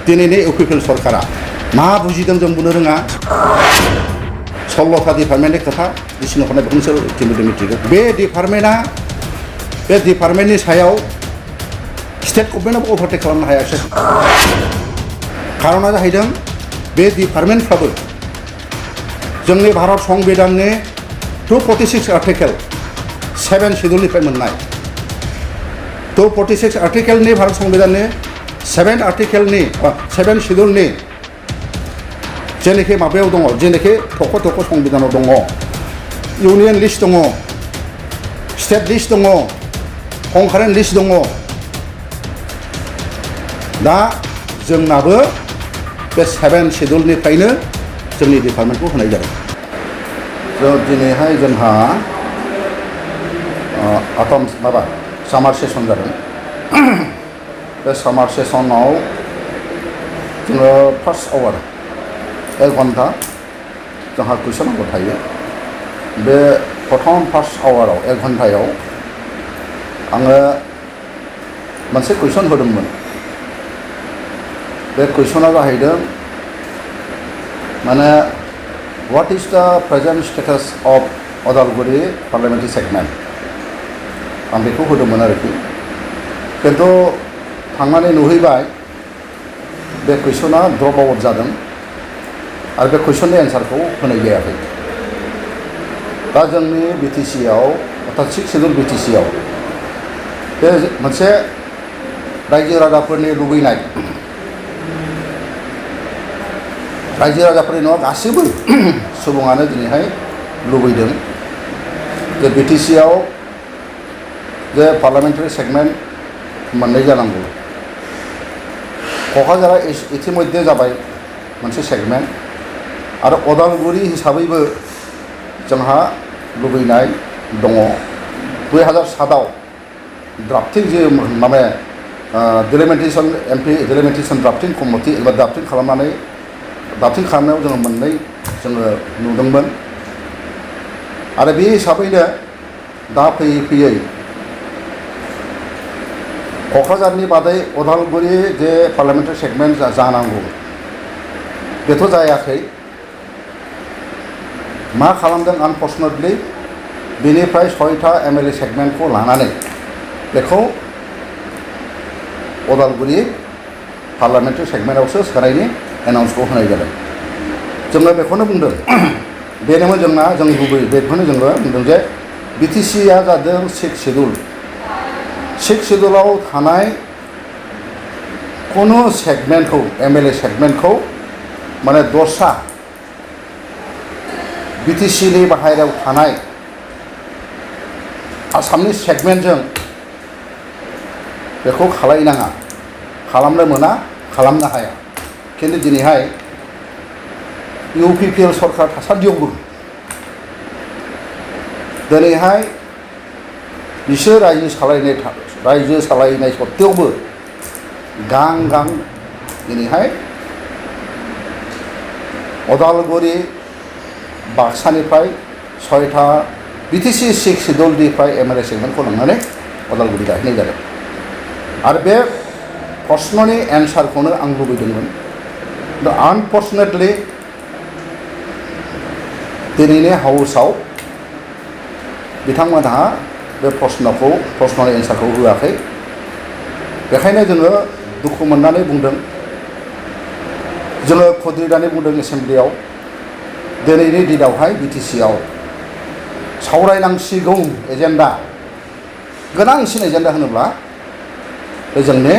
दिनैनि इउपिपिएल सरकारा मा बुजिदों जों बुंनो रोङा 16टा डिपार्टमेन्टनि खोथा बिसिनो हरनाय बेखौसो जोंबो मिथिगौ बे डिपार्टमेन्टनि सायाव स्टेट गभर्नमेन्टआबो अभारटेक खालामनो हायाखै खारना जाहैदों बे डिपार्टमेन्टफ्राबो जोंनि भारत संबिधाननि 246 आर्टिकेल 7 शेड्यूलनिफ्राय मोननाय 246 आर्टिकेलनि भारत संबिधाननि 7 आर्टिकेलनि 7 शेड्यूलनि जेनेखि माबायाव दङ जेनेखि थख' संबिधानाव दङ इउनियन लिस्ट दङ स्टेट लिस्ट दङ कंकारेन्ट लिस्ट दङ दा जोंनाबो बे 7 शेड्यूलनिफ्रायनो जोंनि डिपार्टमेन्टखौ होनाय जादों दिनैहाय जोंहा सामार सेसन जादों बे सामार सेसनाव जोङो फार्स्ट आवार 1 घन्टा जोंहा कुइसन नांगौ थायो बे प्रथम फार्स्ट आवाराव 1 घन्टायाव आङो मोनसे कुइसन होदोंमोन बे कुइसना जाहैदों माने what is the present status of Udalguri parliamentary segment आं बेखौ होदोंमोन आरोखि किन्तु थांनानै नुहैबाय बे कुइसना ड्रप आउट जादों आरो बे कुइसननि एन्सारखौ होनाय जायाखै दा जोंनि बिटिसिआव अर्थात 6 शेड्यूल बिटिसिआव बे मोनसे रायजो राजाफोरनि लुबैनाय रायजो राजाफोरनि नङा गासैबो सुबुङानो दिनैहाय लुबैदों जे बिटिसिआव जे पार्लियामेंटारि सेगमेंट मोननै जानांगौ क'क्राझारा इतिमध्ये जाबाय मोनसे सेगमेंट आरो अदालगुरि हिसाबैबो जोंहा लुबैनाय दङ 2007आव ड्राफ्टिं जे माबा delimitation MP delimitation drafting committee एबा ड्राफ्टिं खालामनायाव जोङो मोननै जोङो नुदोंमोन आरो बे हिसाबैनो दा फैयै क'क्राझारनि बादै अदालगुरि जे पार्लियामेंटारि सेगमेंट जानांगौ बेथ' जायाखै मा खालामदों आनफर्चुनेटलि बेनिफ्राय 6टा एमएलए सेगमेंटखौ लानानै बेखौ अदालगुरि पार्लियामेंटारि सेगमेंटआवसो सोनायनि एनाउन्सखौ होनाय जादों जोङो बेखौनो बुंदों बेनोमोन जोंना जों गुबै बेखौनो जोङो बुंदों जे बिटिसिआ जादों 6 शेड्यूलाव थानाय कुनु सेगमेंटखौ एमएलए सेगमेंटखौ माने दस्रा बिटिसिनि बाहेरायाव थानाय आसामनि सेगमेंटजों बेखौ खालायनाङा खालामनो मोना खालामनो हाया किन्तु दिनैहाय इउपिपिएल सरकार थासान्दियावबो दिनैहाय बिसोर रायजो सालायनाय सत्तेयावबो गां दिनैहाय अदालगुरि बाक्सानिफ्राय 6टा बिटिसि 6 शेड्यूलनिफ्राय एमएलए सेगमेंटखौ लांनानै अदालगुरि गायहोनाय जादों आरो बे प्रश्ननि एन्सारखौनो आं लुबैदोंमोन दा आनफर्चुनेटलि दिनैनि हाउसआव बिथांमोनहा बे प्रश्ननि एन्सारखौ होआखै बेखायनो जोङो दुखु मोननानै बुंदों जोङो खुद्रिनानै बुंदों एसेम्ब्लियाव दिनैनि दिनावहाय बिटिसिआव सावरायनांसिगौ एजेन्डा गोनांसिन एजेन्डा होनोब्ला बे जोंनि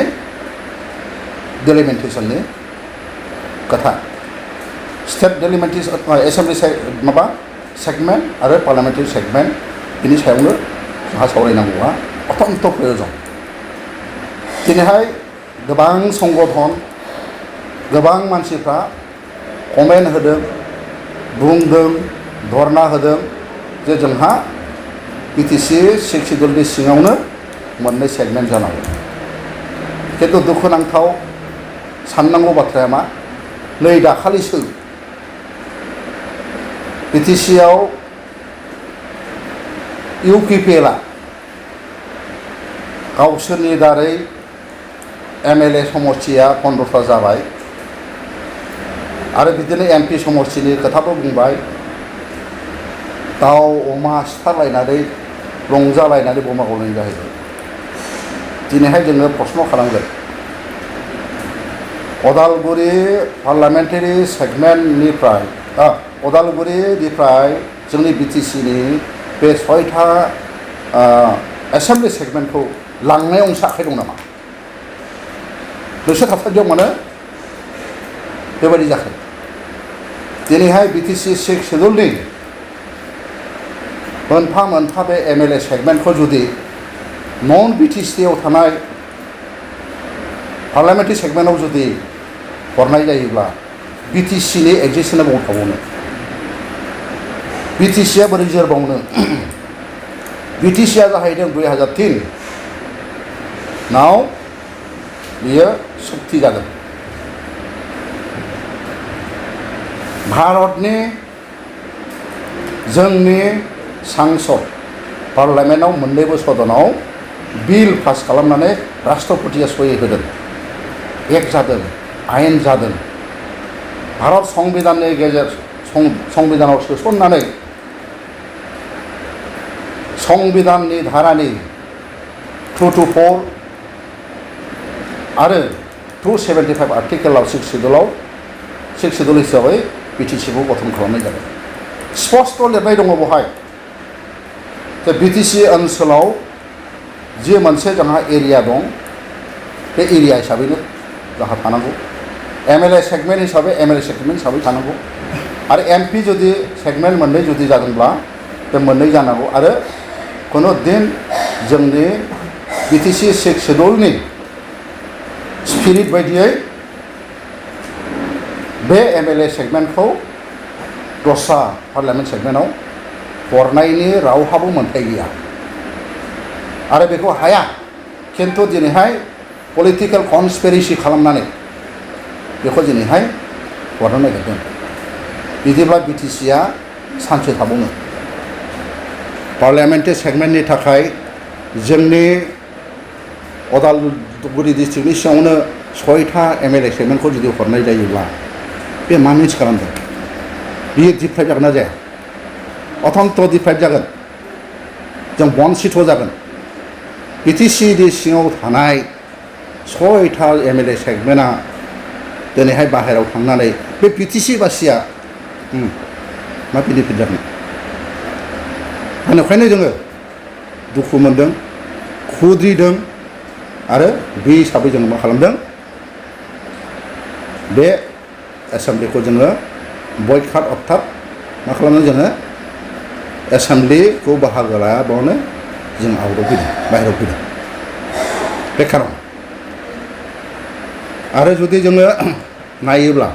डिलिमिटेशननि खोथा स्टेट डिलिमिटेशन एसेम्ब्लि सेगमेंट आरो पार्लियामेंटारि सेगमेंट बिनि सायावनो जोंहा सावरायनांगौआ अत्यन्त प्रयोजन दिनैहाय गोबां संगठन गोबां मानसिफ्रा कमेन्ट होदों बुंदों धरना होदों जे जोंहा बिटिसि 6 शेड्यूलनि सिङावनो मोननै सेगमेंट जानांगौ किन्तु दुखुनांथाव साननांगौ बाथ्राया मा नै दाखालिसो बिटिसिआव इउपिपिएलआ गावसोरनि दारै एमएलए समष्टिया 15टा जाबाय आरो बिदिनो एमपि समस्थिनि खोथाबो बुंबाय दाउ अमा सिथारलायनानै रंजालायनानै बमा गावनाय जाहैबाय दिनैहाय जोङो प्रश्न खालामगोन अदालगुरि पार्लामेन्टारि सेगमेन्टनिफ्राय अदालगुरिनिफ्राय जोंनि बिटिसिनि बे 6था एसेम्बलि सेगमेन्टखौ लांनायाव नोंसा आखाइ दं नामा नोंसोर थासान्दियाव मानो बेबायदि जाखो दिनैहाय बिटिसि 6 शेड्युलनि मोनफा मोनफा बे एमएलए सेगमेन्टखौ जुदि नन बिटिसिआव थानाय पार्लामेन्टारि सेगमेन्टआव जुदि हरनाय जायोब्ला बिटिसिनि एक्जिस्टेन्सआ बबाव थाबावनो बिटिसिआ बोरै जोरबावनो बिटिसिआ जाहैदों 2003 नाव बियो सुक्ति जादों भारतनि जोंनि सांसद पार्लामेन्टआव मोननैबो सदनाव बिल पास खालामनानै राष्ट्रपतिया सहि होदों एक जादों आयेन जादों भारत संबिधाननि संबिधानाव सोसननानै संबिधाननि धारानि 224 आरो 275 आर्टिकेलाव 6 शेड्युल हिसाबै बिटिसिखौ गठन खालामनाय जादों स्पष्ट लिरनाय दङ बेवहाय जे बिटिसि ओनसोलाव जि मोनसे जोंहा एरिया दं बे एरिया हिसाबैनो जोंहा थानांगौ एमएलए सेगमेन्ट हिसाबै एमएलए सेगमेन्ट हिसाबै थानांगौ आरो एमपि जुदि सेगमेन्ट मोननै जुदि जादोंब्ला बे मोननै जानांगौ आरो खुनु दिन जोंनि बिटिसि 6 शेड्युलनि स्पिरिट बायदियै बे एमएलए सेगमेन्टखौ दस्रा पार्लामेन्ट सेगमेन्टआव हरनायनि रावहाबो मोन्थाय गैया आरो बेखौ हाया खिन्थु दिनैहाय पलिटिकेल कनस्पिरेसि खालामनानै बेखौ दिनैहाय हरनो नागिरदों बिदिब्ला बिटिसिआ सानसे थाबावनो पार्लामेन्टारि सेगमेन्टनि थाखाय जोंनि अदालगुरि डिस्ट्रिक्टनि सिङावनो 6था एमएलए सेगमेन्टखौ जुदि हरनाय जायोब्ला बे मा मिन्स खालामदों बियो डिप्राइभ जागोन ना जाया अथन्त डिप्राइभ जागोन जों बन्सित जागोन बिटिसिनि सिङाव थानाय 6था एमएलए सेगमेन्टआ दिनैहाय बाहेरायाव थांनानै बे बिटिसि बासिया मा बेनिफिट जागोन बेनिखायनो जोङो दुखु मोनदों खुद्रिदों आरो बे हिसाबै जोङो मा खालामदों बे एसेम्बलिखौ जोङो बयकाट अर्थात मा खालामदों जोङो एसेम्बलिखौ बाहागो लायाबानो जों आउटआव फैदों बाहेरायाव फैदों बे खारन आरो जुदि जोङो नायोब्ला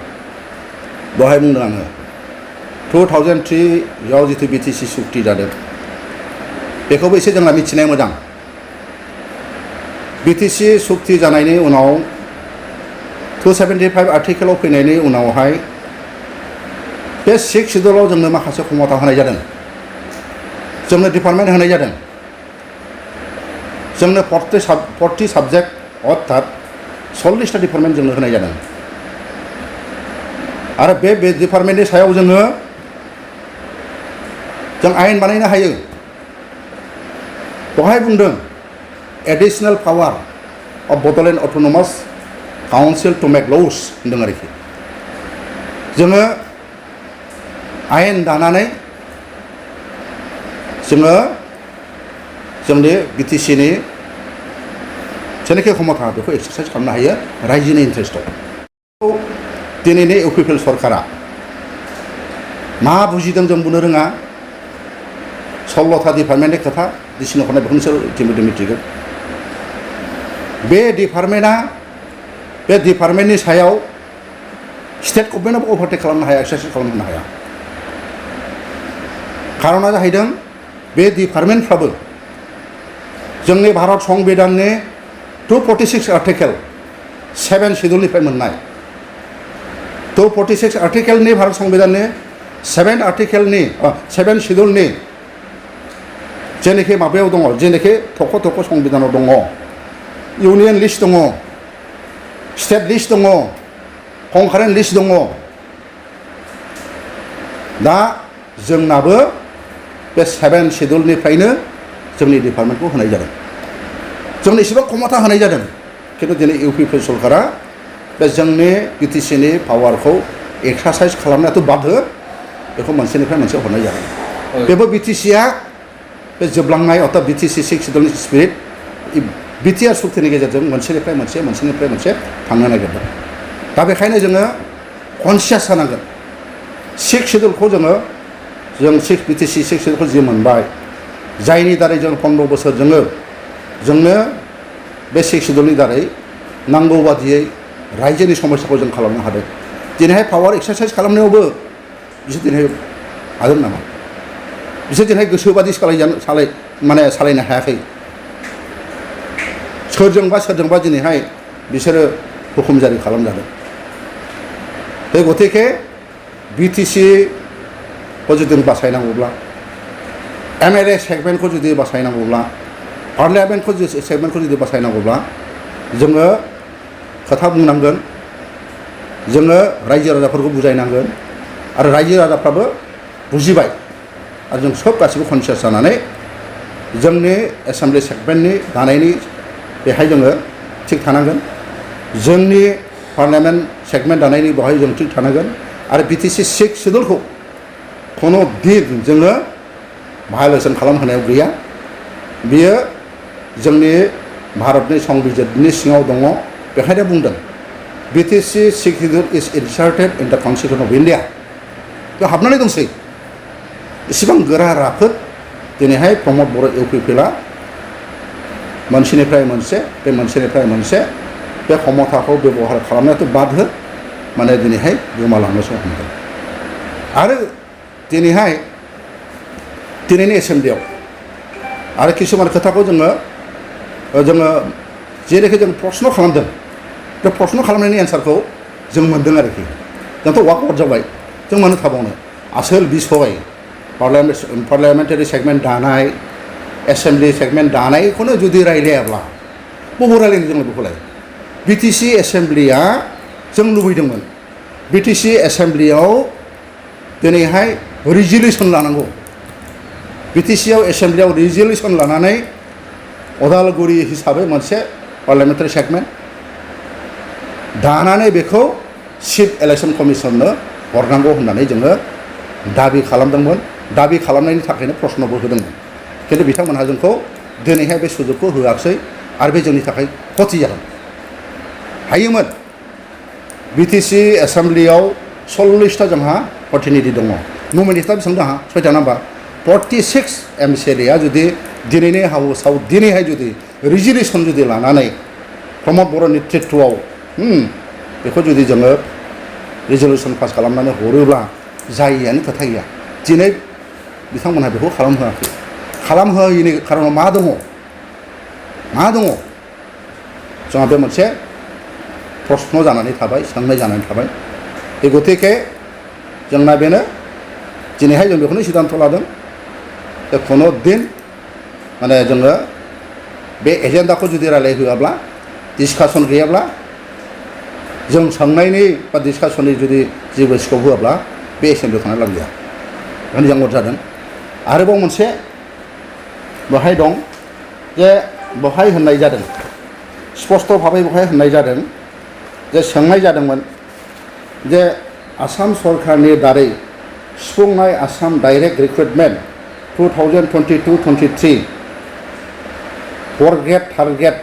दहाय बुंदों आङो 2003 आव जिथु बिटिसि सुक्ति जादों बेखौबो एसे जोंहा मिथिनाया मोजां बिटिसि सुक्ति जानायनि उनाव 275 आर्टिकेलाव फैनायनि उनावहाय बे 6 शेड्युलाव जोंनो माखासे क्षमता होनाय जादों जोंनो डिपार्टमेन्ट होनाय जादों जोंनो 40 साबजेक्ट अर्थात 40टा डिपार्टमेन्ट जोंनो होनाय जादों आरो बे डिपार्टमेन्टनि सायाव जों आयेन बानायनो हायो दहाय बुंदों additional power of Bodoland autonomous council to make laws होनदों आरोखि जोङो आयेन दानानै जोङो जोंनि बिटिसिनि जेनाखि क्षमता बेखौ एक्सारसाइज खालामनो हायो रायजोनि इन्टारेस्टआव दिनैनि इउपिपिएल सरकारा मा बुजिदों जों बुंनो रोङा 16था डिपार्टमेन्टनि खोथा डिसिनो हरनाय बेखौ नोंसोर इतिमध्य मिथिगौ बे डिपार्टमेन्टनि सायाव स्टेट गभर्नमेन्टआबो अभारटेक खालामनो हाया एक्सारसाइज खालामनो हाया खारना जाहैदों बे डिपार्टमेन्टफ्राबो जोंनि भारत संबिधाननि 246 आर्टिकेल 7 शेड्युलनिफ्राय मोननाय 246 आर्टिकेलनि भारत संबिधाननि 7 शेड्युलनि जेनाखि माबायाव दङ जेनाखि थख' संबिधानाव दङ इउनियन लिस्ट दङ स्टेट लिस्ट दङ कंकारेन्ट लिस्ट दङ दा जोंनाबो बे 7 शेड्युलनिफ्रायनो जोंनि डिपार्टमेन्टखौ होनाय जादों जोंनो एसेबां क्षमता होनाय जादों खिन्थु दिनै इउपि सरकारा बे जोंनि बिटिसिनि पावारखौ एक्सारसाइज खालामनायाथ' बाध्य बेखौ मोनसेनिफ्राय मोनसे हरनाय जादों बेबो बिटिसिया बे जोबलांनाय अर्थात बिटिसि 6 शेड्युलनि स्पिरिट बिटिआर सुक्तिनि गेजेरजों मोनसेनिफ्राय मोनसे थांनो नागिरदों दा बेखायनो जोङो कनसियास जानांगोन 6 शेड्युलखौ जों 6 बिटिसि 6 शेड्युलखौ जि मोनबाय जायनि दारै जों 15 बोसोर जोंनो बे 6 शेड्युलनि दारै नांगौ बादियै रायजोनि समस्याखौ जों खालामनो हादों दिनैहाय पावार एक्सारसाइज खालामनायावबो बिसोर दिनैहाय हादों नामा बिसोर दिनैहाय गोसोबादि सालायनो हायाखै सोरजोंबा दिनैहाय बिसोरो हुकुम जारि खालामजादों बे गतिके बिटिसिखौ जुदि बासायनांगौब्ला एमएलए सेगमेन्टखौ जुदि बासायनांगौब्ला पार्लियामेन्ट सेगमेन्टखौ जुदि बासायनांगौब्ला जोङो खोथा बुंनांगोन जोङो रायजो राजाफोरखौ बुजायनांगोन आरो रायजो राजाफ्राबो बुजिबाय आरो जों सब गासिबो कनसियास जानानै जोंनि एसेम्बलि सेगमेन्टनि दानायनि बेहाय जोङो थिग थानांगोन जोंनि पार्लियामेन्ट सेगमेन्ट दानायनि बेवहाय जों थिग थानांगोन आरो बिटिसि 6 शेड्युलखौ खुनु दिन जोङो भायलेसन खालामहोनायाव गैया बियो जोंनि भारतनि संबिजिरनि सिङाव दङ बेखायनो बुंदों BTC 6 schedule is इनसार्टेड in the constitution of India बेयाव हाबनानै दंसै इसिबां गोरा राफोद दिनैहाय प्रमद बर' इउपिपिएलआ मोनसेनिफ्राय मोनसे बे क्षमताखौ बेबहार खालामनायाथ' बाध्य माने दिनैहाय गोमालांनोसो हमदों आरो दिनैनि एसेम्बलियाव आरो किसुमान खोथाखौ जोङो जेरैखि जों प्रश्न खालामदों बे प्रश्न खालामनायनि एन्सारखौ जों मोन्दों आरोखि जोंथ' वाकआउट जाबाय जों मानो थाबावनो आसोल बिसय पार्लियामेन्टारि सेगमेन्ट दानाय एसेम्बलि सेगमेन्ट दानायखौनो जुदि रायलायाब्ला बबाव रायलायनो जों बेखौलाय बिटिसि एसेम्बलिया जों लुबैदोंमोन बिटिसि एसेम्बलियाव दिनैहाय रिजलिउसन लानांगौ बिटिसिआव एसेम्बलियाव रिजलिउसन लानानै अदालगुरि हिसाबै मोनसे पार्लियामेन्टारि सेगमेन्ट दानानै बेखौ चिफ इलेक्सन कमिसननो हरनांगौ होननानै जोङो दाबि खालामदोंमोन दाबि खालामनायनि थाखायनो प्रश्नबो होदोंमोन खिन्थु बिथांमोनहा जोंखौ दिनैहाय बे सुजुगखौ होआखै आरो बे जोंनि थाखाय खथि जागोन हायोमोन बिटिसि एसेम्बलियाव 40टा जोंहा प्रतिनिधि दङ नमिनेटआ बेसेबां दङ 6टा नाम्बार 46 एमसिएलएआ जुदि दिनैनि हाउसआव दिनैहाय जुदि रिजलिउसन जुदि लानानै प्रमद बर' नेतृत्वआव बेखौ जुदि जोङो रिजलिउसन पास खालामनानै हरोब्ला जायियानो खोथा गैया दिनै बिथांमोनहा बेखौ खालामहोयैनि खारनाव मा दङ जोंहा बे मोनसे प्रश्न जानानै थाबाय सोंनाय जानानै थाबाय बे गतिके जोंना बेनो दिनैहाय जों बेखौनो सिद्धान्त लादों जे खुनु दिन माने जोङो बे एजेन्डाखौ जुदि रायलायहोआब्ला डिसकासन गैयाब्ला जों सोंनायनि बा डिसकासननि जुदि जेबो स्कप होआब्ला बे एसेम्बलियाव थांनो लाब गैया बेखायनो जों जादों आरोबाव मोनसे बेहाय दं जे बेहाय होननाय जादों स्पष्ट भाबै बेहाय होननाय जादों जे सोंनाय जादोंमोन जे आसाम सरकारनि दारै सुफुंनाय Assam direct recruitment 2022-23 4th grade 3rd grade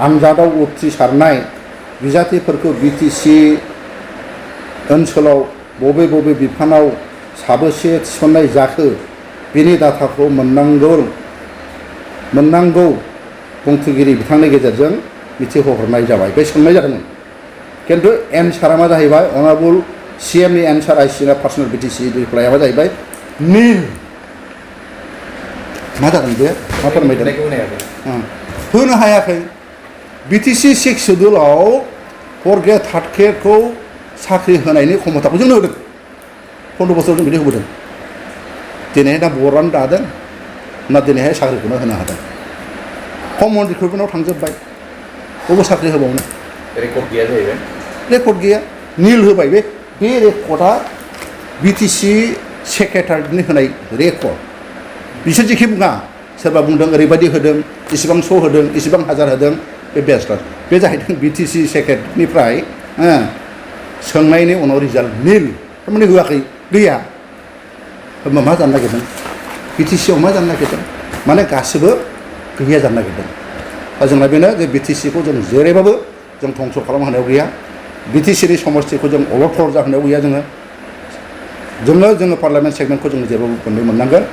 आनजादाव उथ्रिसारनाय बिजाथिफोरखौ बिटिसि ओनसोलाव बबे बिफानाव साबेसे थिसननाय जाखो बिनि डाटाखौ मोननांगौ बुंथिगिरि बिथांनि गेजेरजों मिथिहोहरनाय जाबाय बे सोंनाय जादोंमोन किन्तु एन्सारा मा जाहैबाय अनारेबल सिएमनि एन्सार आइसिना पार्सनेल बिटिसि रिप्लाइआ मा जाहैबाय निल मा जादों बे मा फोरमायदों होनो हायाखै बिटिसि 6 शेड्युलाव 4th ग्रेड 3rd ग्रेडखौ साख्रि होनायनि क्षमताखौ जोंनो होदों 15 बोसोराव जों बिदि होबोदों दिनैहाय दा बर्डआनो दादों ना दिनैहाय साख्रिखौनो होनो हादों कमन रिक्रुटमेन्टआव थांजोब्बाय बबे साख्रि होबावनो रेकर्ड गैया निल होबाय बे रेकर्डआ बिटिसि सेक्रेटारिनि होनाय रेकर्ड बिसोर जेखि बुङा सोरबा बुंदों ओरैबायदि होदों इसिबां स' होदों इसिबां हाजार होदों बे बेस्लास बे जाहैदों बिटिसि सेक्रेटारिनिफ्राय सोंनायनि उनाव रिजाल्ट निल थारमाने होआखै गैया होमबा मा जानो नागिरदों बिटिसिआव मा जानो नागिरदों माने गासिबो गैया जानो नागिरदों दा जोंना बेनो जे बिटिसिखौ जों जेरैबाबो जों धंस' खालामनो हानायाव गैया बिटिसिनि समस्थिखौ जों अल'थर जाहोनायाव गैया जोङो पार्लियामेन्ट सेगमेन्टखौ जों जेरावबो मोननै मोननांगोन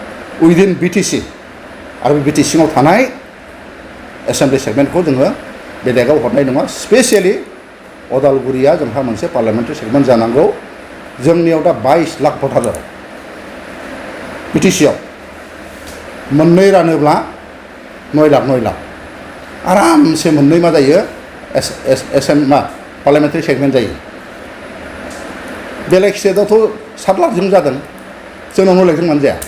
उइदिन बिटिसि आरो बे बिटि सिङाव थानाय एसेम्बलि सेगमेन्टखौ जोङो बेलेगाव हरनाय नङा स्पेसियेलि अदालगुरिया जोंहा मोनसे पार्लियामेन्टारि सेगमेन्ट जानांगौ जोंनियाव दा 22 लाख भटार जाबाय बिटिसिआव मोननै रानोब्ला 9 लाख आरामसे मोननै मा जायो पार्लियामेन्टारि सेगमेन्ट जायो बेलेग स्टेटआवथ' 7 लाखजों जादों जोंनाव 9 लाखजों मानो जाया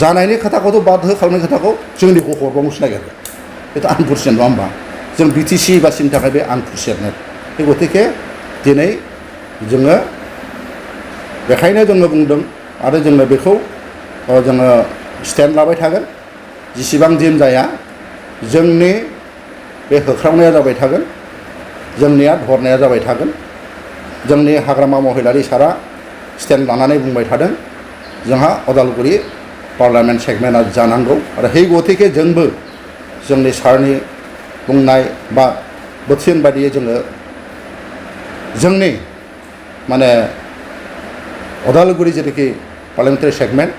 जानायनि खोथाखौथ' बाद हो खालामनाय खोथाखौ जोंनिखौ हरबावनोसो नागिरदों बेथ' आनफरचुनेट नङा होमबा जों बिटिसि बासिनि थाखाय बे आनफरचुनेट बे गतिके दिनै जोङो बेखायनो जोङो बुंदों आरो जोङो बेखौ जोङो स्टेन्ड लाबाय थागोन जेसेबां दिन जाया जोंनि बे होख्रावनाया जाबाय थागोन जोंनिया धरनाया जाबाय थागोन जोंनि हाग्रामा महिलारि सारा स्टेन्ड लानानै बुंबाय थादों जोंहा अदालगुरि पार्लियामेन्ट सेगमेन्टआ जानांगौ आरो हे गतिके जोंबो जोंनि सारनि बुंनाय बा बोथिन बायदियै जोङो जोंनि माने अदालगुरि जेरैखि पार्लियामेन्टारि सेगमेन्ट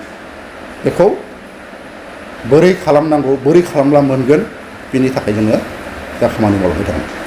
बेखौ बोरै खालामनांगौ बोरै खालामब्ला मोनगोन बेनि थाखाय जोङो दा खामानि मावलांबाय थागोन